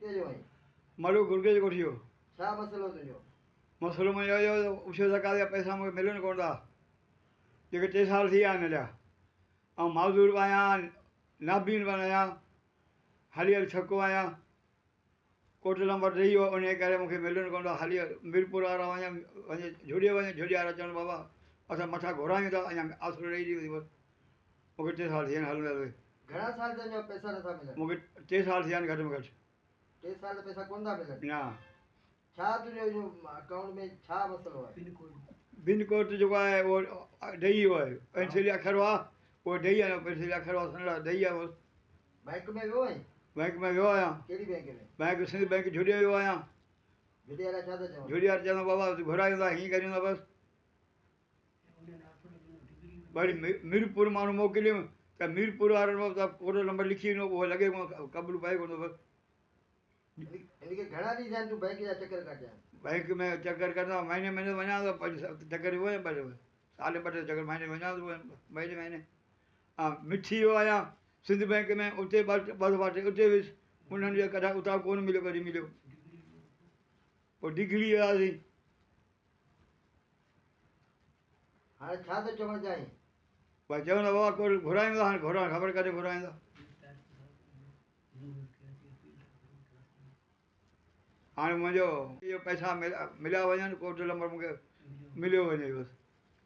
ڪٿي جو آهين؟ مڙو گرگي جي ڳوٺ جو. ڇا مسئلو تنهنجو؟ مسئلو منهنجو اهو ته اڇو زڪوات جا پئسا مونکي ملن ڪونه ٿا جيڪي 3 سال ٿي ويا آهن اڃا آئون معذور به آهيان نابين به آهيان هلي هلي ٿڪو آهيان ڪوٽ نمبر ڏئي ويو انهي ڪري مونکي ملن ڪونه ٿا هلي ميرپور وارا وڃن وڃي جهڏي وڃي جهڏي وارا چون بابا اسان مٿان گهرايون ٿا اڃا آسرو ڏئي ڏي بس مونکي 3 سال ٿي ويا آهن هلندي هلندي. گهڻا سال ٿيا آهن جو پئسا نٿا ملن؟ مونکي 3 سال ٿي ويا آهن گهٽ ۾ گهٽ. 3 سال پئسا ڪونه ٿا ملن؟ نه. ڇا تنهنجو اهو اڪائونٽ ۾ ڇا مسئلو آهي؟ پن ڪوڊ جيڪو آهي اهو ڏئي ويو آهي پينسل اکر هئا اهو ڏئي آيو پينسل اکر هئا سنهڙا ڏئي آيو هوس. بئنڪ ۾ ويو آهين؟ بئنڪ ۾ ويو آهيان. ڪهڙي بئنڪ ۾؟ بئنڪ سنڌ بئنڪ جهڏي ويو آهيان. جهڏي وارا ڇا ٿا چون؟ جهڏي وارا چون ٿا بابا گهرايون ٿا هيئن ڪريون ٿا بس. وري ميرپور ماڻهو موڪليم ته ميرپور وارن به ڪوڊ نمبر لکي ڏنو اهو لڳي ڪونه قبول پئي ڪونه ٿو بس. هن کي گهڻا ڏينهن ٿيا آهن تون بئنڪ جا چڪر ڪاٽيا آهن؟ بئنڪ ۾ چڪر ڪڍندو آهيان مهيني مهيني وڃان ٿو 5 7 چڪر وڃان ٻه سال ٻه ٽي چڪر مهيني وڃان ٿو مهيني مهيني ها مٺي ويو آهيان سنڌ بئنڪ ۾ اتي ٻه ٻه دفعا ٽي اتي ويس انهن جو ڪڏهن اتان ڪونه مليو ڪڏهن مليو پوء ڊگهڙي وياسين. هاڻي ڇا ٿو چوڻ چاهين؟ بس چون ٿا بابا ڪو گهرايون ٿا هاڻي گهرائڻ خبر ڪڏهن گهرائيندا. هاڻي منهنجو اهو پئسا مليا وڃن ڪوٽ نمبر مونکي مليو وڃي بس.